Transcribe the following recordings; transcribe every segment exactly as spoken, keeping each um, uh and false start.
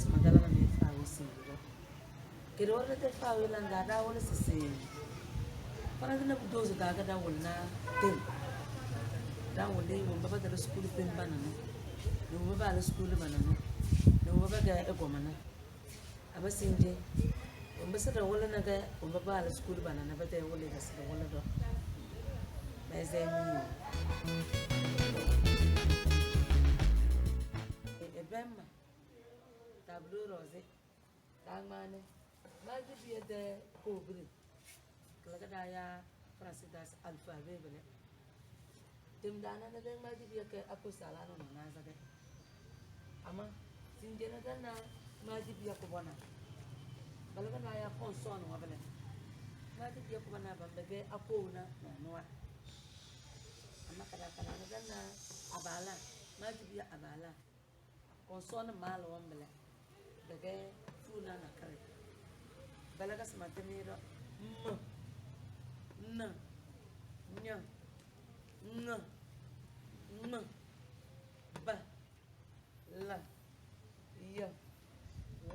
Magala na mi fa wo si wo. Kede wara te fa wo la nga da wala sisi. Fana na bu dozo da ga da wala na tem. Da wala wo baba da school pin banana. Wo baba la school banana. Wo baba ga e gomana. Ama sinje. Wo basa da wala na ga wo baba la school banana ba da wala ga sa da wala do. Ba zai mi. E, e bemma. Tableau rose. Dangmane. Maji biya de kobiri. Kala ka da ya Francis das alphabet bele. Tim dana na de maji biya ke aku sala no na zage. Ama sinje na dana maji biya ko bona. Bala ka da ya consonne wa bele. Maji biya ko bona bambe ge aku na no no. Ama kada kada na dana abala. Maji biya abala. Consonne mala wa bele. Dage fu na na kare. Bele ka sima temi do. M. N. Nya. Ng. M. Ba. La. Ya.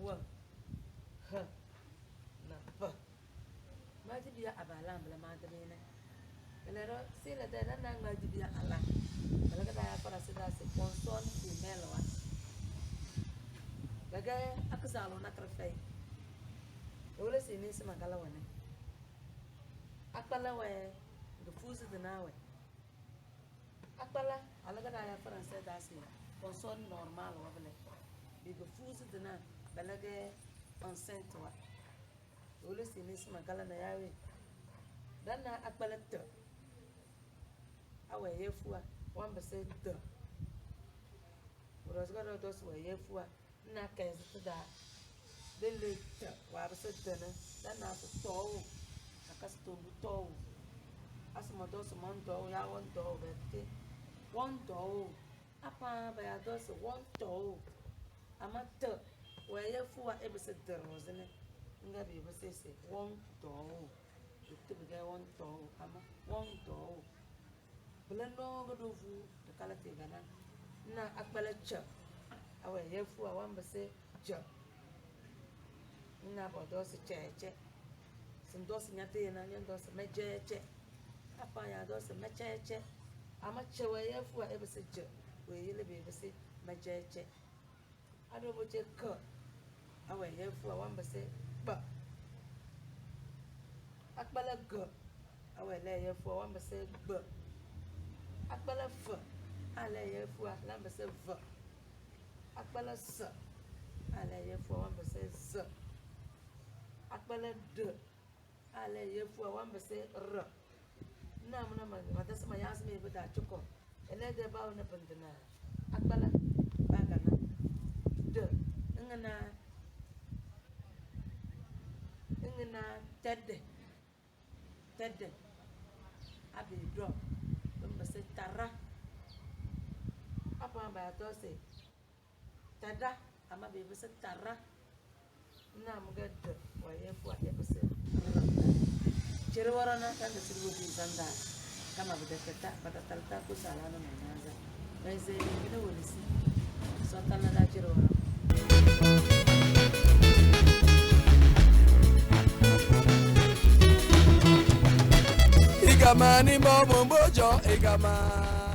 Wa. Ha. Na pa. Maji biya abala bala ma de mene. Bala ro si la da na maji biya ala. Bala ka da ya fara si da si consonne femelle wa. Daga akzalo na karfai. Dole si ni si magala wane. Akpala we. Ga fuzi dina we. Akpala, alaga da ya français da si consonne normale wa bele. Bi ga fuzi dina, bele ga enceinte wa. Dole si ni sima gala na yawe. Dana akpala te. Awe ye fua, wan bese te. Wala zika do dos we ye fua. Na kɛɛsi ti daa. Lele ta waa bi si dini. Dana si tɔɔ. Aka si tombu tɔɔ. Asi ma dɔɔ si man dɔɔ ya wan dɔɔ bɛ ti. Wan dɔɔ. Apa ba ya dɔɔ si wan tɔɔ. Ama ta waa ya fua e bi si diri o zini. Nga bi bi si si wan dɔɔ. Bi ti bi gɛ wan tɔɔ. Ama wan dɔɔ. Bila nɔɔŋa doo vuu di kala ti gana. Na akpala ca. Awe ye fua wan bisi ja. Na bo doo si cɛɛcɛ. Sin doo si nyate na nyɛ doo si mɛ jɛɛcɛ. Apa ya doo si mɛ cɛɛcɛ. Ama ca we ye fua e bisi ja. We yele be bisi mɛ jɛɛcɛ. Ado bo je ka. Awe ye fua wan bese kpa. Akpala ga. Awe le ye fua wan bese gba. Akpala fa. Ale ye fua lan bese va. Akpala sa. Ale ye fua wan bese za. Akpala da. Ale ye fua wan bese ra. Na muna ma ma dasa ma yasi me bata chuko. Ele de ba wani bindina. Akpala ba kana. De. Ngana. Ngana tede. Tede. Abi do. Bimba se tara. Apa ba to se. Tada, ama be bese tara. Na mga de, wa ye fua e bese. Chere wara na ka de siri wodi zanda. Kama bede keta, bata talta ku sala na manyaza. Bese ni bede wodi si. So tala da chere wara. Igama ni bobo mbojo, igama.